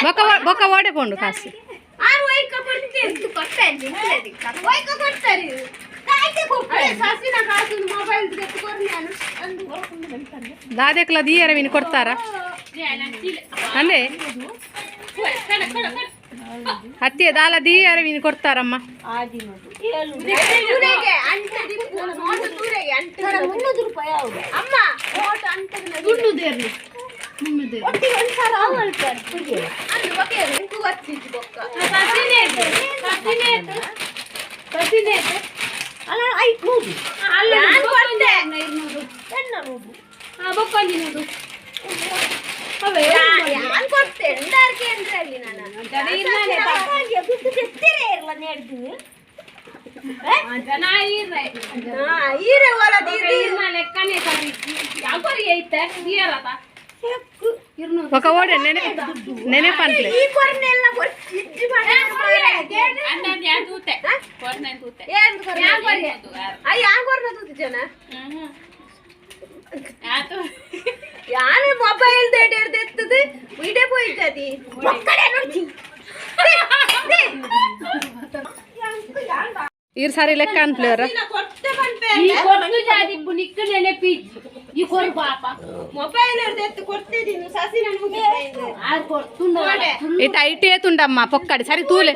ಬೊಕ ಬೊಕ ಓಡೆ ಪೋಂಡು ಕಾಸು ದಾದೆಕ್ಲ ದೀಯರ ಮೀನು ಕೊಡ್ತಾರ ಅಂದೆ ಅತ್ತೆ ದಾಲ ದೀಯರ ಮೀನು ಕೊಡ್ತಾರಮ್ಮ. ఒక ఓడే ನೆನೆ ನೆನೆ ಪನ್ಲೆ ಯಾನು ಮೊಬೈಲ್ ಎತ್ತದು ಇಡೇ ಪೋಯ್ತದಿ ಈರ್ ಸಾರಿ ಲೆಕ್ಕ ಅನ್ಪ್ಲೇವರ ಇತ್ತ IT ಏತುಂಡಮ್ಮ ಪೊಕ್ಕಡಿ ಸರಿ ತೂಲೆ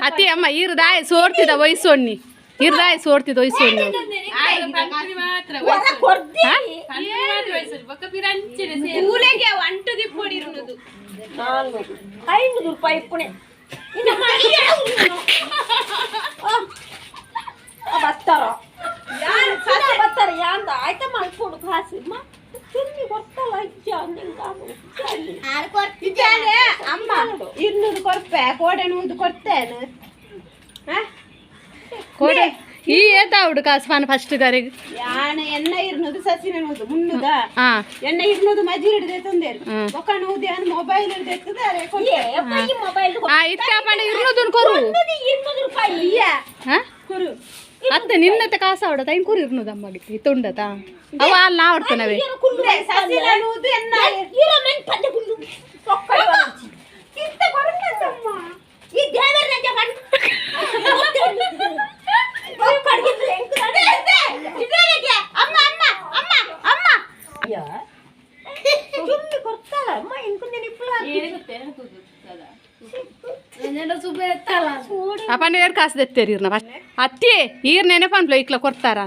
ಅತಿ ಅಮ್ಮ ಈರು ದಾಯ ಸೋರ್ತಿದ ವಯಸ್ಸೊಣ್ಣಿ ಈರು ದಾಯ ಸೋರ್ತಿದ ವಯಸ್ಸೊಣ್ಣಿ. ಅಮ್ಮ 200 ಕೊರ್ಪೆ ಕೋಡೆ 100 ಕೊಡ್ತೇನೆ. ಕೋಡೆ ಈ ಏತ ಉಡು ಕಾಸು ಪಾನ ಫಸ್ಟ್ ಗಾರಿಗೆ ಯಾಣ ಎಣ್ಣ 200 ಸಸಿನ 100 300 ಎಣ್ಣ 200 ಮಜೂರಿ ಹಿಡಿದೆ ಬೊಕ್ಕ 100 ಯಾನ್ ಮೊಬೈಲ್ ಹಿಡಿದೆ ಇತ್ತ ಪಂಡ 200 ಕೊರು 200 ರೂಪಾಯಿ ಕೊರು ಅತ್ತೆ ನಿನ್ನತೆ ಕಾಸು ಅವಡ ತೈನ್ ಕುರು 200 ಅಮ್ಮಗೆ ಇತ್ತುಂಡತಾ ಅವ ಅಲ್ಲ ಆವಡ್ತನವೇ ಸಸಿನ 100 ಎಣ್ಣ ಈ ದೇವರ ಅಪ್ಪನ ಏರ್ ಕಾಸು ದೆತ್ತೇರಿ ಇರ್ನ ಅತ್ತೆ ಈರ್ ನೆನಪನ್ಪ್ಲ ಇಕ್ಲ ಕೊಡ್ತಾರ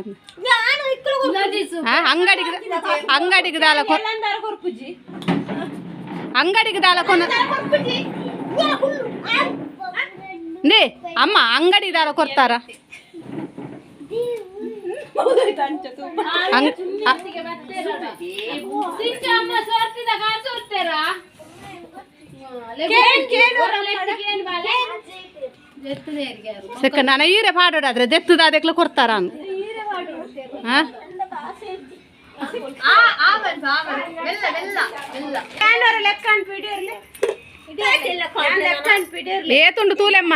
ಅಂಗಡಿಗೆ ಅಂಗಡಿಗೆ ದಾಲ ಅಂಗಡಿಗೆ ದಾಲ ಕೊನ ನೇ ಅಮ್ಮ ಅಂಗಡಿ ದಾಲ ಕೊಡ್ತಾರ ನಾನು ಈರೆ ಪಾಡೋಡಾದ್ರೆ ದೆತ್ತದ ಅದಕ್ಲ ಕೊಡ್ತಾರ ಏತುಂಡು ತೂಲೆಮ್ಮ